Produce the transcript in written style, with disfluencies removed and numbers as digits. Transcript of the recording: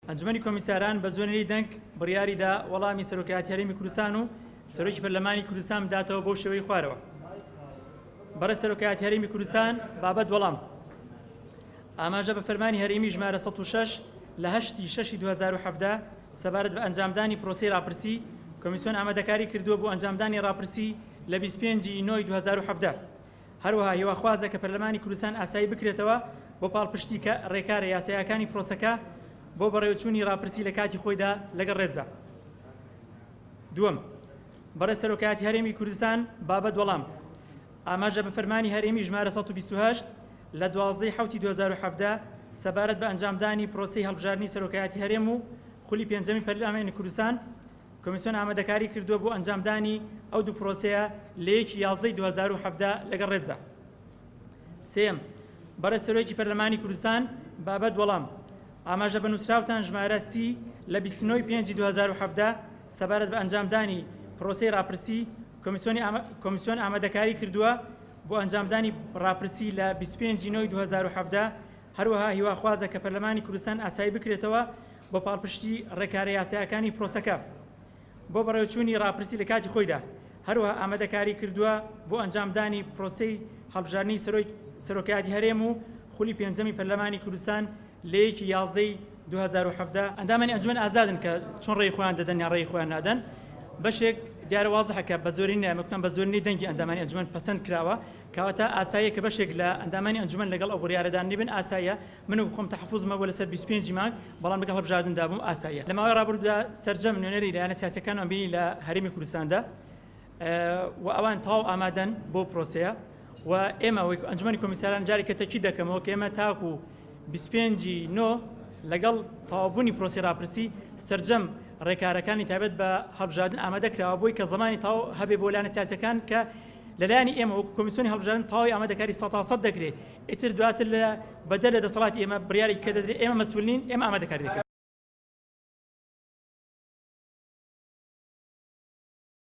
ئەنجومەنی کۆمیساران بە زۆرینەی دەنگ بڕیاری دا وەڵامی سەرۆکایەتی هەرێمی کوردستان و سەرۆکی پەرلەمانی کوردستان بداتەوە بەو شێوەی خوارەوە. بەڕێز سەرۆکایەتی هەرێمی کوردستان بابەت وەڵام ئاماژە بە فەرمانی هەرێمی ژمارە 106 لە هەشتی شەشی 2017 سەبارەت بە ئەنجامدانی پرۆسەی ڕاپرسی کۆمیسیۆن ئامادەکاری کردووە بۆ ئەنجامدانی ڕاپرسی لە 25 ی نۆی 2017 هەروەها هیواخوازە کە پەرلەمانی کوردستان ئاسایی بکرێتەوە بۆ پاڵپشتی کە ڕێکارە یاساییەکانی پرۆسەکە بۆ بەڕێوەچوونی ڕاپرسی لە کاتی خۆیدا لەگەڵ ڕێزدا. دووەم، بەڕێز سەرۆکایەتی هەرێمی کوردستان بابەت وەڵام، ئاماژە بە فەرمانی هەرێمی ژمارە 128 لە 12 ی حەوتی 2017 سەبارەت بە ئەنجامدانی پرۆسەی هەڵبژاردنی سەرۆکایەتی هەرێم و خولی پێنجەمی پەرلەمانی کوردستان کۆمیسیۆن ئامادەکاری کردووە بۆ ئەنجامدانی ئەو دوو پرۆسەیە لە یەکی یازدەی 2017 لەگەڵ ڕێزدا. سێیەم، بەڕێز سەرۆکی پەرلەمانی کوردستان بابەت وەڵام، ئاماژە بە نووسراوتان ژمارە سی لە 29 ی پێنجی 2017 سەبارەت بە ئەنجامدانی پرۆسەی ڕاپرسی کۆمیسیۆن ئامادەکاری کردووە بۆ ئەنجامدانی ڕاپرسی لە 25 ی نۆی 2017 هەروەها هیواخوازە کە پەرلەمانی کوردستان ئاسایی بکرێتەوە بۆ پاڵپشتی ڕێکارە یاسایەکانی پرۆسەکە بۆ بەڕێوەچوونی ڕاپرسی لە کاتی خۆیدا، هەروەها ئامادەکاری کردووە بۆ ئەنجامدانی پرۆسەی هەڵبژاردنی سەرۆکایەتی هەرێم و خولی پێنجەمی پەرلەمانی کوردستان لە یەکی یازدەی 2017. ئەندامانی ئەنجومەن ئازادن کە چۆن ڕێی خۆیان دەدەن یان ڕێی خۆیان نادەن، بەشێک دیارە وازحە کە بە زۆرینە، ئێمە گوتمان بە زۆرینەی دەنگی ئەندامانی ئەنجومەن پەسەند کراوە، کەواتە ئاساییە کە بەشێک لە ئەندامانی ئەنجومەن لەگەڵ ئەو بڕیارەدا نەبن، ئاساییە، من و خۆم تەحەفوزم هەبووە لەسەر 25 ی مانگ، بەڵام لەگەڵ هەڵبژاردندا بووم، ئاساییە. لە ماوەی ڕابردوودا سەرجەم نوێنەری لایەنە سیاسییەکانمان بینی لە هەرێمی کوردستاندا و ئەوان تەواو ئامادەن بۆ پرۆسەیە و ئێمە وەک ئەنجومەنی کۆمیساران جارێکە تەکید دەکەمەوە کە ئێمە تاکو 25 ی نۆ لەگەڵ تەواوبوونی پرۆسەی ڕاپرسی سەرجەم ڕێکارەکانی تایبەت بە هەڵبژاردن ئامادە کراوە بۆی کە زەمانی تەواو هەبێ بۆ لایەنە سیاسییەکان کە لەلایەنی ئێمە وەکو کۆمیسیۆنی هەڵبژاردن تەواوی ئامادەکاری سەتاسەد دەکرێت ئیتر دواتر لە بەدەر لە دەسەڵاتی ئێمە بڕیارێکی کە دەدرێت ئێمە مەسئول نین ئێمە ئامادەکاری دەکەین.